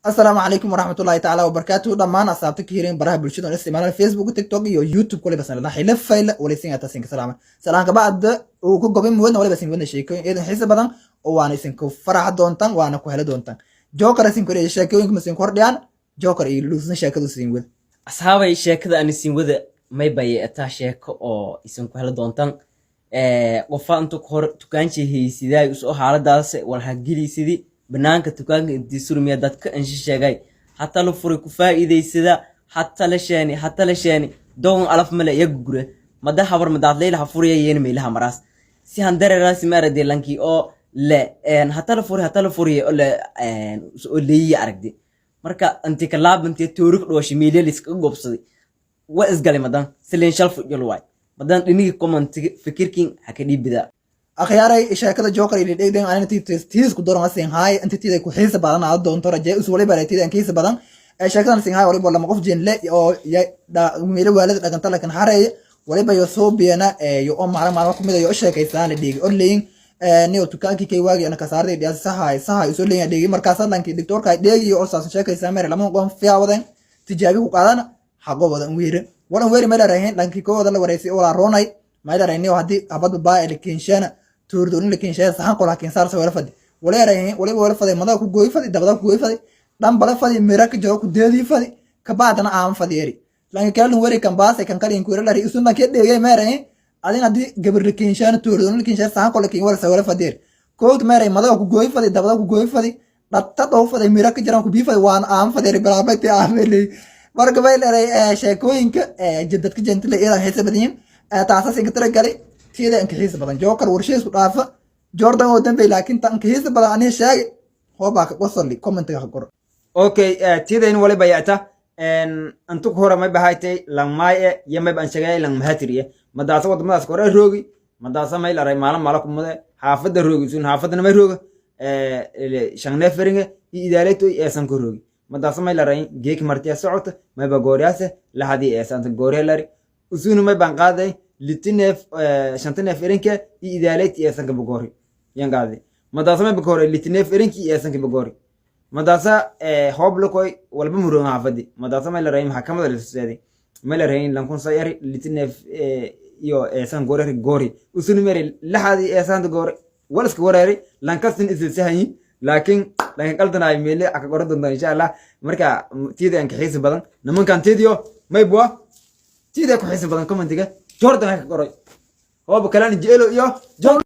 Asalaamu calaykum waraxmatullaahi tacaala wabarakaatuhu. Dhammaan asxaabta ka hirin baraha bulshada oo isticmaalaan Facebook, TikTok iyo YouTube, kuleba sanadna xila fayla walaysin tasinka salaama salaan kabacda uu ku gobay muwadna waliba sin wadna sheekooyin eedan xiisa badan oo waana isin ku farax doontaan, waana ku heli doontaan. Joker isin ku sheekooyinka masin kordhiyaan. Joker iyo Luusna sheekadu siin wada. Asxaabay, sheekada aan isin wada may baye ataa sheeko oo isin ku heli doontaan. Qofa inta hor tukaanshi haysidaay usoo xaaladaas wal hageliysidi banaanka tukaanka intii surmiya dadka ansha sheegay hata la furay ku faa'iidaysada, hata la sheeni, hata la sheeni dogon alaf male ya gugure mada habar madaadleyla ha furiya yeeni meelaha maraas si handareeraasi ma aragde lankii oo le hata la furi, hata la furiya oo le oo leeyiya aragde. Marka inti kalaabantee toorik dhooshay meelya liskaga gobsaday wa isgalay madan sileen shal fujol waay madan dhinigi commentiga fikirkin ha ka dhiibida. Akhyaaray, sheekada Joker iyo dhegden anina tiis ku doran sin haay inta tida ku xiisa badan aad doonto raje us waliba tida xiisa badan. Sheekadan sin haay waliba lama qof jinle oo meelo waalid dhaganta lakin xareey waliba yo soo biyana yo oo maalin maalmo kumid yo sheekaysaan dhigi oo leeyin niyo dukaankii kay waagi ana kasaarday dhiyaas sahay sahay soo leeyin dhigi. Markaas lankii doctorka dheegi oo saas sheekaysaa mere lama qof fiyawadan tijaabi ku qaadana xaqo wadan weere wadan weere meel raaheen. Lankii kooda la wareysay oo la roonay meel raaheen hadii habad baa ee keenshana tuurdoon la keenshana saxan qola keen saar soo wala fadi wala raaheen waliba wala faday madax ku gooy fadi, dabada ku gooy fadi, dhan bala fadi, mira ka jiro ku deedii fadi, ka baadana aan fadi eri. Lanka kale wari kan baasay kan kale in ku yara isun lanka dheegay meerayn adin hadii gabar la keenshana tuurdoon la keenshana saxan qola keen wala soo wala fadi kood meeray madax ku gooy fadi, dabada ku gooy fadi, dhatta dhow fadi, mira ka jiraan ku bii fadi, waan aan fadi eri balaabay aameli. Marka bay leedahay sheekooyinka dadka jentile iyada xiisa badan yihiin, taasaas inka tiragalay tiyada inka xiisa badan. Joker warshiisku dhaafa Jordan oo dambey, laakiin tan inka xiisa badan aniga sheegay hoobaa ka qosoli, commentiga ka qoro. Okay, tidayn waliba yata intu hore may bahaytay langmaay e iyo may ban sheegay lang mahatiriye madaasa wadamadaas hore roogi madaasa may laray maalin maala kumude xaafada roogi sun xaafadana may rooga shangne feringe iyo idaaleto eesan ku roogi madaasa may laray geek martiya socota mayba gooryaase lahadii eesanta goorya lari usuna may ban qaaday litineef shantaneef erinke iyo idaaleyti eesanka bagoori yan qaaday madaasa may bagoori litineef erinki iyo eesanka bagoori madaasa hoob lakoy walba muroon xaafadi madaasa may la rayin maxkamada lasuseeday may la rayin lankun sayari litineef iyo eesan goorari goori usuni meri laxadi eesanta goori wal iska wareeri lankastin isilsahayin laakiin lanka qaldanaay meele aka qoran doontaa insha Allah. Marka tida aan ka xiisi badan nimankan tidiyo maybwa tida ku xiisi badan commentiga Jordan ka qoray hooba kalaan jeelo iyo Jordan.